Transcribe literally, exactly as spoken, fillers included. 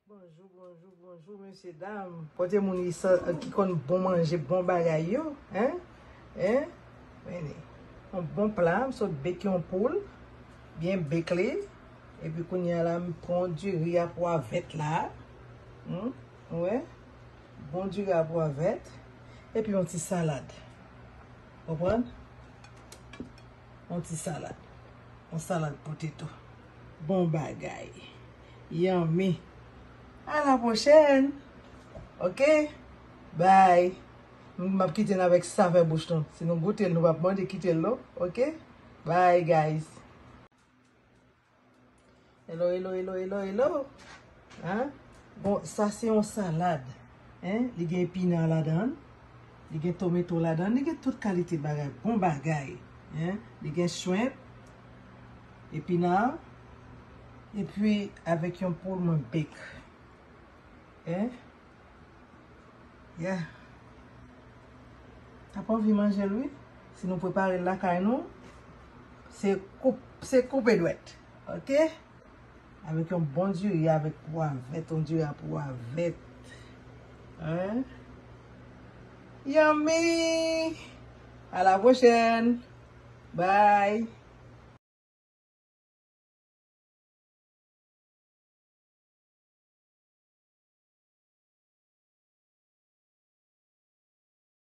Bonjou, bonjou, bonjou, mesye dam. Kote moun ki sa, ki konn bon manje, bon bagay yo, en? En? Mennen. Yon bon pla, m sot bake yon poul, byen bake li. Epi kounye a la, m pran diri a pwa vèt la. Hmm? Ou wè? Bon diri a pwa vèt. Epi yon ti salad. Konprann? Yon ti salad. Yon salad poteto. Bon bagay. Yummy. A la pwochèn. Ok? Bye. M ap kite n avèk savè bouch nou. Si nou goute l, nou p ap mande kite l, non. Ok? Bye, guys. Hello, hello, hello, hello, hello. Hein? Bon, sa se yon salad. Hein? Li gen epina ladan. Li gen tomato ladan. Li gen tout kalite bagay. Bon bagay. Hein? Li gen shrimp, epina, epi avèk yon poul mwen bake. Hein? Yeah. Ap anvi manje l, wi. Si nou prepare l lakay nou, se koup, se koupe dwèt. Ok? Avèk yon bon diri, avèk pwa vèt, yon diri a pwa vèt. Hein? Yummy! À la prochaine! Bye!